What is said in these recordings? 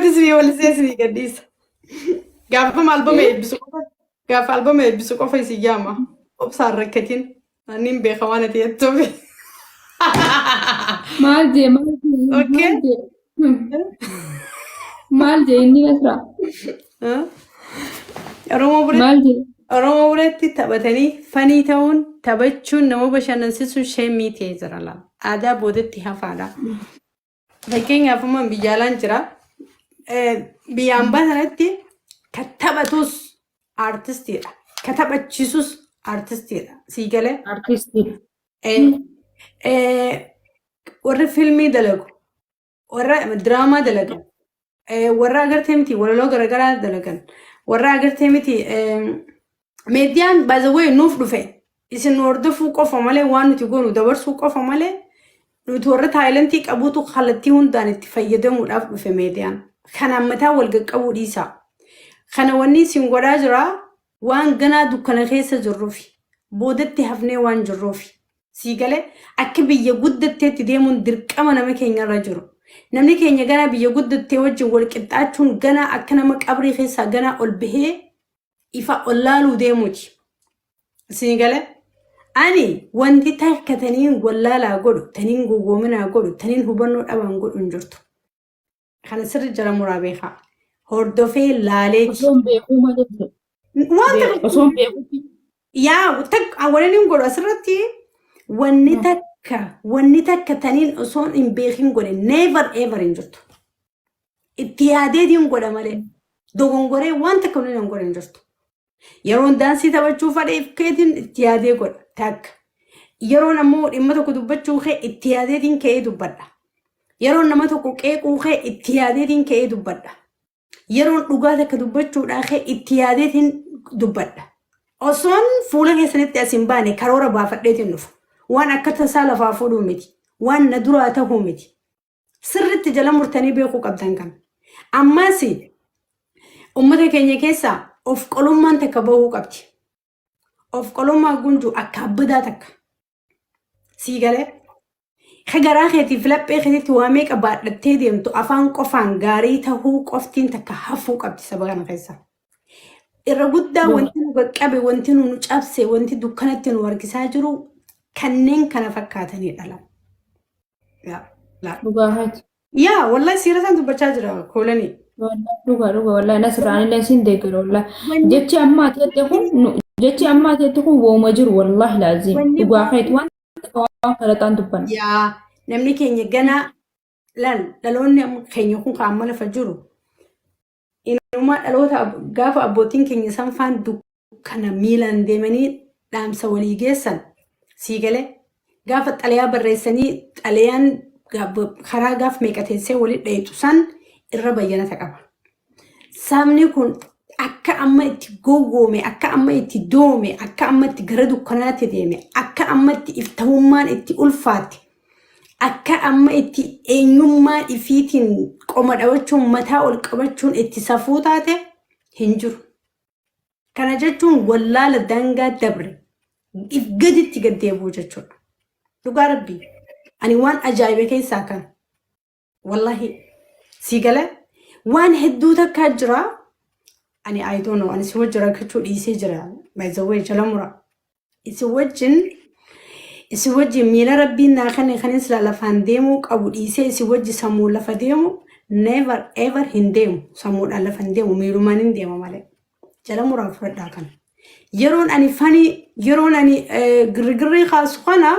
Isinii walisee isinii gadhiisa. Gaafa albama eebbisu qofa gaafa albama eebbisu qofa isin yaama. Obsaan rakkatin. Anniin beeka waan ati jettuuf. Maal jee, maal jee, Okay. maal jee? Maal jee inni Nasraa? Oromoo biratti Maal jee? Oromoo biratti taphatanii fanii ta'uun taphachuun nama bashannansiisuun sheemii ta'ee jira laala. Aadaa boodatti hafaadha. Fakkeenyaaf amma biyya alaan jira. Biyya ambaa sanatti ka taphatus aartistiidha. Ka taphachiisus aartistiidha. Sii galee? Artistii. Warri fiilmii dalagu, warra diraamaa dalagan, warra agartee miti walaloo garaagaraa dalagan, warra agartee miti miidiyaan by the way nuuf dhufe isin nu hordofuu qofa malee, waan nuti goonu dabarsuu qofa malee, nuti warra talentii qabuutu kallattii hundaan itti fayyadamuudhaaf dhufe miidiyaan. Kanaan mataa wal qaqqabuu dhiisaa. Kana wanni isin godhaa jira waan ganaa dukkana keessa jirruufi boodatti hafnee waan jirruufi. Sii galee? Akka biyya guddatteetti deemuun dirqama nama keenyarra jiru. Namni keenya ganaa biyya guddattee wajjin wal qixxaachuun ganaa akka nama qabrii keessaa ganaa ol bahee ifa ol laaluu deemuuti. Sii galee? Ani wanti takka taniin wallaalaa godhu, taniin gowwoominaa godhu, taniin hubannoo dhabaan godhu hin jirtu. Kana sirri jala muraa beekaa. Hordofee laaleeti. Osoo hin beekuu malee. Wanta Osoo hin beekuuti. Yaa takka wanni inni godhu asirratti wanni takka taniin osoo hin beekin godhe never ever hin jirtu. Itti yaadeetiin godha malee dogongoree waan takka wanni hin godhe hin jirtu. Yeroon daansii taphachuu fadheef keetiin itti yaadee godha takka. Yeroon ammoo dhimma tokko dubbachuu kee itti yaadeetiin ka'ee dubbadha. Yeroon nama tokko qeequu kee itti yaadeetiin ka'ee dubbadha. Yeroon dhugaa takka dubbachuudhaa kee itti yaadeetiin dubbadha. Osoon fuula keessanitti as hin baane karoora baafadheetiin dhufa. Waan akka tasaa lafaa fuudhuu miti. Waan na duraa tahuu miti. Sirritti jala murtanii beekuu qabdan kana. Ammas uummata keenya keessaa of qolummaan takka bahuu qabdi. Of qolummaa gunjuu akka abbadaa takka. Sii galee? Ka garaa keetiif laphee keetitti waa meeqa baadhattee deemtu afaan qofaan gaarii tahuu qoftiin takka hafuu qabdi saba kana keessa. Irra guddaa wanti nu qaqqabe, wanti nu cabse, wanti dukkanatti nu harkisaa jiru kanneen kana fakkaatanidha. Yaa, laa. Dhugaa haati. Yaa, wallahi siira isaan dubbachaa jira koolanii. Dhugaa dhugaa, wallahi Nasraan illee sin deeggara wallahi. Jechi ammaa teette kun wooma jiru wallahi laaziim. Wanni Dhugaa keeti, waan waan falaxaan dubbanna. Yaa, namni keenya ganaa laal, dhaloonni amma keenya kun kan amma lafa jiru inumaa dhaloota gaafa abbootiin keenya san faan dukkana miilaan deemanii dhaamsa walii geessan, sii galee, gaafa xalayaa barreessanii xalayaan karaa gaaf meeqa teessee walii dhayitu san irra bayyanata qaba. Sabni kun akka amma itti gowwoome, akka amma itti doome, akka amma itti gara dukkanaatti deeme, akka amma itti iftahummaan itti ulfaatte, akka amma itti eenyummaa ifiitiin qoma dhawachuun mataa ol qabachuun itti safuu taate hin jiru. Kana jechuun wallaala daangaa dabre if gaditti gad deebi'u jechuudha. Dhugaa rabbii ani waan ajaa'ibe keessaa kana. Wallahi sii gala, waan hedduu takkaa jira. Ani I don't know, ani si wajjin rakkachuu dhiisee jira. By the way, jala mura. Isi wajjin miila rabbiin naa kenne kanin sila lafaan deemuu qabu dhiisee isi wajji sammuu lafa deemu never ever hin deemu. Sammuudhaan lafa hin deemu, miilumaan hin deema malee. Jala muraa fudhadhaa kana. Yeroon ani fanii, yeroon ani girgirrii kaasu kana.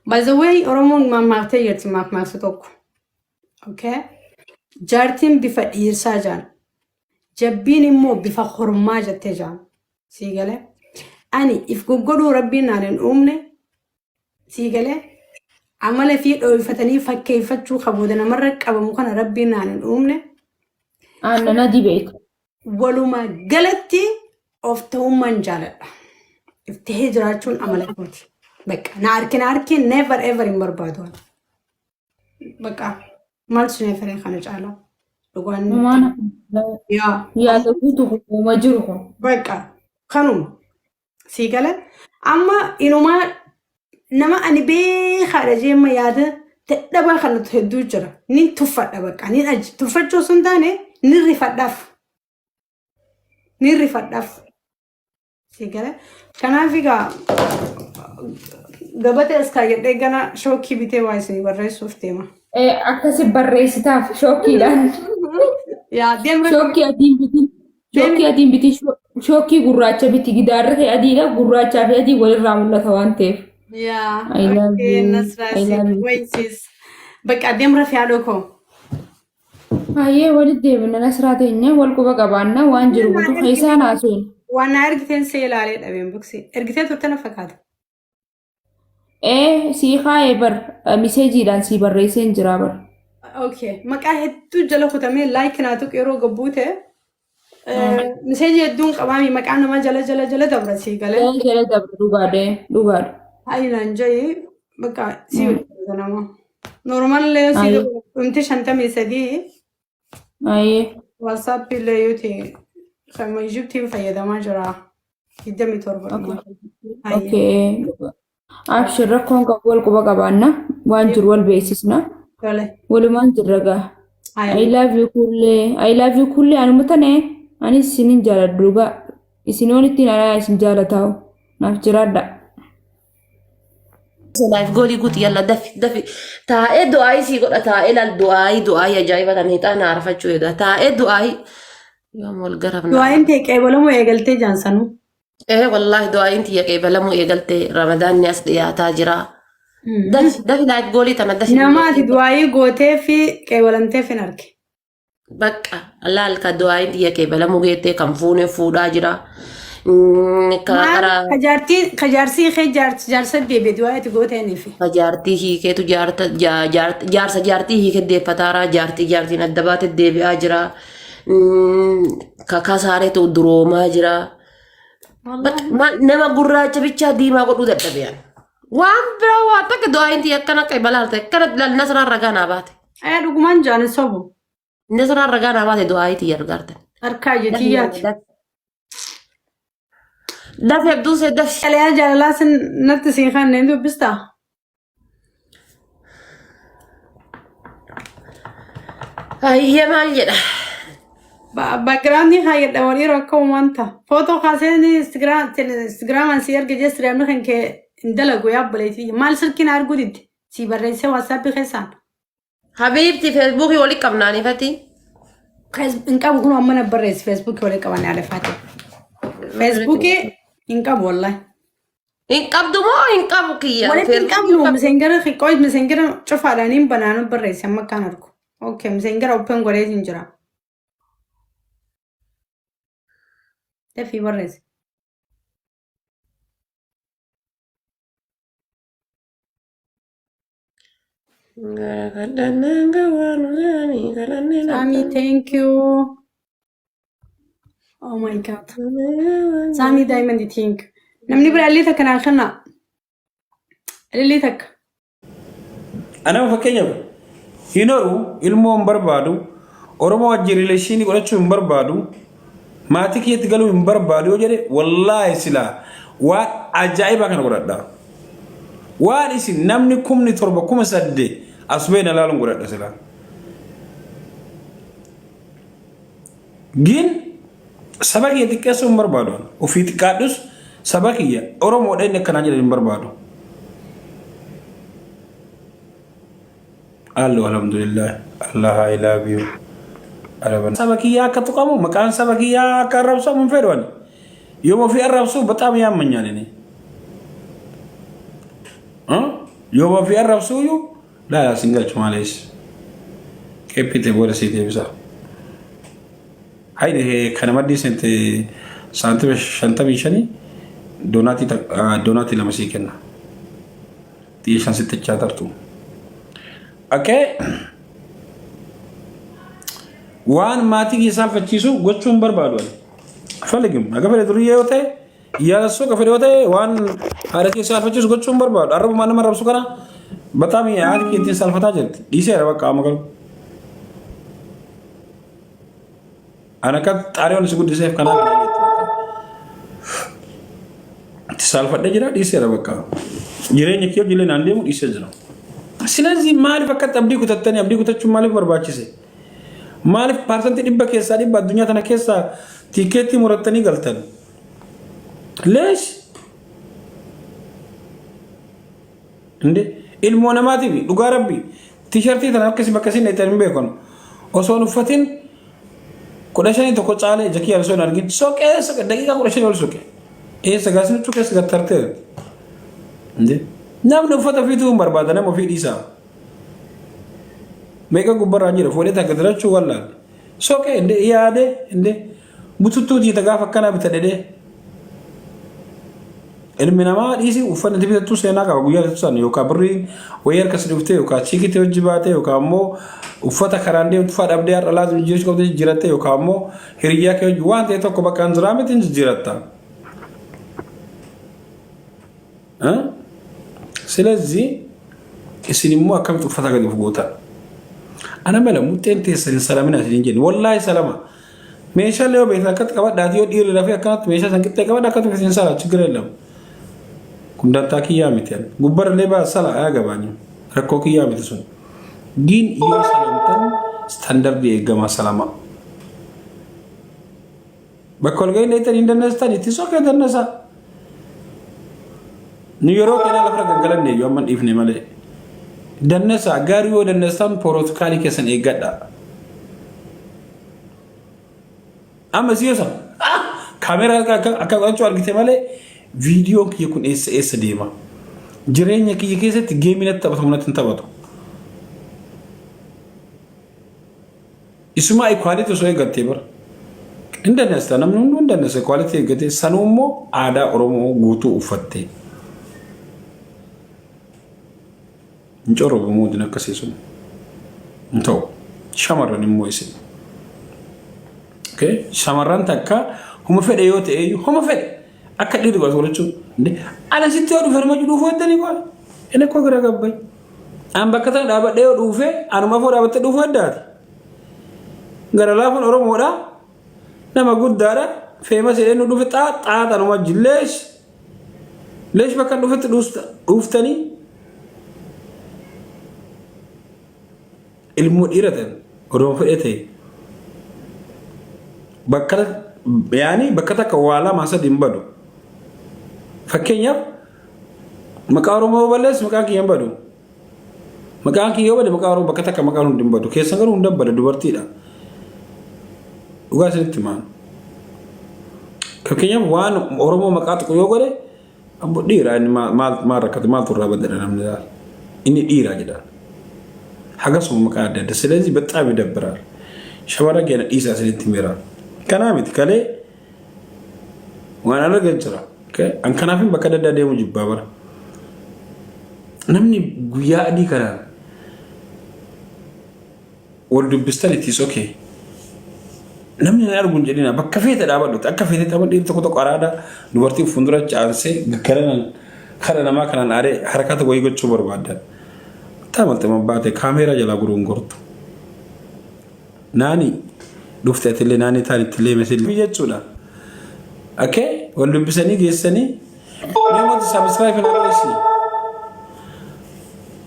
By the way, Oromoon mammaaktee jirti mammaaksi tokko. Okay? Jaartiin bifa dhiirsaa jaan. Jabbiin immoo bifa kormaa jettee jaan. Sii galee? Ani if goggodhuu rabbiin naan hin uumne. Sii galee? Amala fi dhooyfatanii fakkeeffachuu kabooda namarra qabamu kana rabbiin naan hin uumne. Aannan adii beeka. Walumaa galatti of ta'ummaan jaaladha. If tahee jiraachuun amala kooti. Bakka na arkin arkin never ever hin barbaadu. Bakka maal sun firee kana caalaa? Dhugaan Humaan yaa yaada guutuu uuma jiru kun. Bakka kanuma. Sii gala, amma inumaa nama ani beekaadha jeemma yaada Dadhabaa kanatu hedduu jira. Nin tuffadha bakka. Nin tuffachuu osoo hin taane nin rifadhaaf. Nin rifadhaaf. Si galee? Kanaaf egaa gabatee as kaayyadhee gana shookii bitee waa isinii barreessuuf deema. Akkasi barreessitaaf shookkiidhaan. Yaa deemra. Shookkii adiin bitin. Shookkii adiin bitin shookkii gurraacha biti gidaarri ta'e adiidha gurraachaa fi adii walirraa mul'ata waan ta'eef. Yaa I love okay you. Nasraa I si love you. wayisiis. Bakka deemra fi haadhoo koo. Baay'ee walitti deebina Nasraa teenya wal quba qabaanna waan jiru guutuu keessaan haasofna. Waan na ergiteen see ilaalee dhabeen buksee. Ergitee turte na fakkaata. Ee sii kaa'ee bar miseejiidhaan sii barreesseen jira bar. Okay. Maqaa hedduu jala kutamee like naa tuqu yeroo gabbuute miseejii hedduun qabaami maqaa namaa jala jala jala dabra sii galee. Jala jala dabra dhugaadha dhugaadha. Hayi naan ja'i bakka sii hojjeta nama. Normal illee sii Ayi. dhumti 53 Ayi. WhatsApp illee yoo ta'e kan Ijiptiin fayyadamaa jira. 27 dhuma. Ayi. Okay. Abshir rakkoon qabu wal quba qabaanna waan jiru wal beeksisna Tole. walumaan jirra gaa. I Ayi. love you kullee I love you kullee anuma tane anis isinin jaaladhu dhugaa isin walittiin anaa isin jaalataa'u naaf jiraadha. Life goolii guuti yalla dafi dafi taa'ee du'aayii sii godha taa'ee laal du'aayii du'aayii ajaa'iba tan hixaana aarfachuu eega taa'ee du'aayii yoom wal garafna. Du'aayin ta'e qeebalamuu eegaltee jaansanuu. Ee wallaahi du'aayiin tiyya qeebalamuu eegalte ramadaanni as dhiyaataa jira. Dafi dafi life goolii tana dafi. Nama ati du'aayii gootee fi qeebalamteef hin arge. Bakka laal ka du'aayiin tiyya qeebalamuu geettee kan fuune fuudhaa jira. Ka Maal karaa kajaartii kajaarsii kee jaarsa deebi'e du'aayii ati gooteenifi. ka jaartii hiikeetu jaarta jaarsa jaartii hiike deeffataaraa jaartii jaartiin adda baate deebi'aa jira. Ka kasaareetu duroomaa jira. Bakka nama gurraacha bichaa diimaa godhuu dadhabe ani. Waan biraa waa takka du'aayiin tiyya akkana qeebalaa ta'e akkana laal nasraan ragaa naa baate. Ee dhugumaan jaani sobu. Nasraan ragaa naa baate du'aayii tiyya argaartan. Harkaa jetiyyaati. Dafi abduu see dafi. Xalayaa jaalalaa sin natti siin kanneen dubbistaa? Hayyee maal jedha? Background kaayyadha walii rakkoo wanta. Footoo kaasee Instagraamaan si erga jee siraamni kan kee hin dalagu yaa obboleettii. Maal silkiin arguu didde? Si barreessee WhatsApp keessaan. Habiibti feesbuukii walii qabnaanifati. Hin qabu kun amma na barreessi Feesbuukii walii qaban yaadafaate. Feesbuukii hin qabu wallahi. Hin qabdu moo hin qabu kiyya? Walitti hin qabnu miseenjara xiqqoo miseenjara cufaadhaan hin banaanu barreessi amma akkaan argu. Okay miseenjara open godhee hin jira. Dafii barreessi. Sami thank you. Oh my God. Sami Diamond thank you. Namni biraa illee takka naa kenna. Illee takka. Anama fakkeenyaaf hin horu ilmoo hin barbaadu Oromoo wajjin rileeshinii godhachuu hin barbaadu maatii kiyyatti galuu hin barbaadu yoo jedhe wallaahi silaa waan ajaa'ibaa kana godhadha. Waan isin namni 7,000 8,000 as ba'e na laaluun godhadha silaa. Gin saba kiyya xiqqeessuu hin barbaadu. Ofii xiqqaadhus saba kiyya Oromoodha inni akkanaa jedhan hin barbaadu. Allo alhamdulillah Allah I love you. Araban. Saba kiyya akka tuqamu maqaan saba kiyyaa akka arrabsamu hin fedhu ani. Yooma ofii arrabsu በጣም ያመኛል እኔ yooma ofii arrabsu iyyuu laa sin galchu maalees. Qephite booda sii deebisa. Hayde kana maddii seente saantima 55 doonaatii 2 sii kenna. Xiyya shan sitti tartu. Okay. Waan maatii kiyya saalfachiisu gochuu hin barbaadu ani. Faligim akka fedhe duriyyee yoo ta'e yaasuu akka fedhe yoo ta'e waan haadha kiyya saalfachiisu gochuu hin barbaadu. Arrabumaan nama arrabsu kana bataam haati kiyya ittiin saalfataa jirti. Dhiiseera bakka amma garuu. Ani akka xaariyoon si guddiseef kanaaf hin jettu bakka. Itti saalfadhee jira dhiiseera bakka. Jireenya kiyya hojiilee naan deemu dhiisee jira. Silazii maaliif akkatti abdii kutattanii abdii kutachuun maaliif barbaachise? Maaliif 100% keessaa 100 addunyaa tana keessaa tiikeettii murattanii galtan? Leesh! Inde ilmoo namaatiif dhugaa rabbi tiishartii tana akkasii bakka isin dheeytan hin beekan. Osoo hin uffatin 15 tokko caalee ija kiyya osoo hin argin soqee soqee daqiiqaa 15 ol soqe. Eessa gaasni huccuu keessa gattartee. Inde namni uffata ofiituu hin barbaada nama ofii dhiisaa. Meeqa gubbarraan jira fuudhee takka dirachuu wallaale. Soqee inde yaade inde bututtuu tiita gaafa akkanaa bita dhedhee. Ilmi namaa dhiisi uffanni itti bitattu seenaa qaba guyyaa bitattu sana yookaan birriin wayii harka si dhuftee yookaan chiikitti hojii baatee yookaan immoo uffata karaan deemtu fa'aa dhabdee har'a laazim jijjiirachuu qabdu jijjiirattee yookaan immoo hiriyyaa kee hojii waan ta'e tokko bakka hin jiraa miti hin jijjiiratta. Silazii isin immoo akkamitti uffata gadi of gootan? Ana mala muxxeen teessan hin salamina isin hin jenne wallaahi salama. Meeshaalee yoo beektan akkatti qabadhaati yoo dhiirri rafee akkanatti meeshaa san qixxee qabadha akkatti isin sala ችግር የለም. Kun dantaa kiyyaa miti. Gubbarra baa sala yaa gabaani. Rakkoo kiyyaa miti sun. Giin yoo salamtan standardii eegamaa salama. Bakka walgahii dheeytan hin dandeessan itti soqee dandeessa. Nu yeroo keenyaa lafa gangalanne iyyuu amma dhiifne malee. Dandeessa gaarii yoo dandeessan poorotokaalii keessan eeggadha. Amma si yosa kaameraa akka godhachuu argite malee viidiyoon kiyya kun eessa eessa deema. Jireenya kiyya keessatti geemii natti taphatamu natti hin taphatu. Isumaa equality osoo eeggattee bara. Hin dandeessa namni hunduu hin dandeessa equality eeggatee sanuu immoo aadaa Oromoo guutuu uffattee. Hin corrobu mootiin akkasii sun. Hin ta'u. Shamarran immoo isin. Okay? Shamarran takka homa fedhe yoo ta'e iyyuu homa fedhe akka dhiirri godhatu godhachuu. Ana sitti yoo dhufe nama dhuufuu heddanii qofa. Inni koo gara gabbai. An bakka tana dhaabadhee yoo dhuufe anuma afoo dhaabattee dhuufuu heddaati. Gara laafuun Oromoodha. Nama guddaadha. Feemas jedhee nu dhufe xaa xaaxanuma jilleesh. Leesh bakka dhufetti dhuuftanii ilmoo dhiira ta'e odoo fedhe ta'e bakka yaani bakka takka waa lama sadi hin badu. Fakkeenyaaf maqaa Oromoo yoo balleessu maqaan kiyya hin badu. Maqaan kiyya yoo bade maqaa Oromoo bakka takka maqaan hundi hin badu. Keessan garuu hunda bada dubartiidha. Dhugaa isinitti himaan. Fakkeenyaaf waan Oromoo maqaa tuqu yoo godhe abbo dhiira inni maal maal rakkate maaltu irraa badadha namni laal. Inni dhiira jedha. Hagasuma maqaa adda adda. ስለዚህ በጣም ይደብራል። Shamarran keenya dhiisaa isinitti himeera. Kanaa miti kalee waan argan jira. An kanaafin bakka adda addaa deemu jibbaa bara. Namni guyyaa adii kanaan wal dubbistan it is okay. Namni na argu hin jedhina bakka feete dhaabadhu akka feete tapha dhiirri tokko tokko araada dubartii fuuldura caansee garanan kara namaa kanaan aaree harakata wayii gochuu barbaadan. Taamaltee baate kaameeraa jalaa guruun gortu. Naani dhufte atillee naani taan ittillee mesillee jechuudha. Okay wal dubbisanii geessanii mee wanti subscribe na godhisi.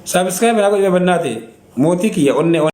Subscribe na godhi bannaate mootii kiyya onnee.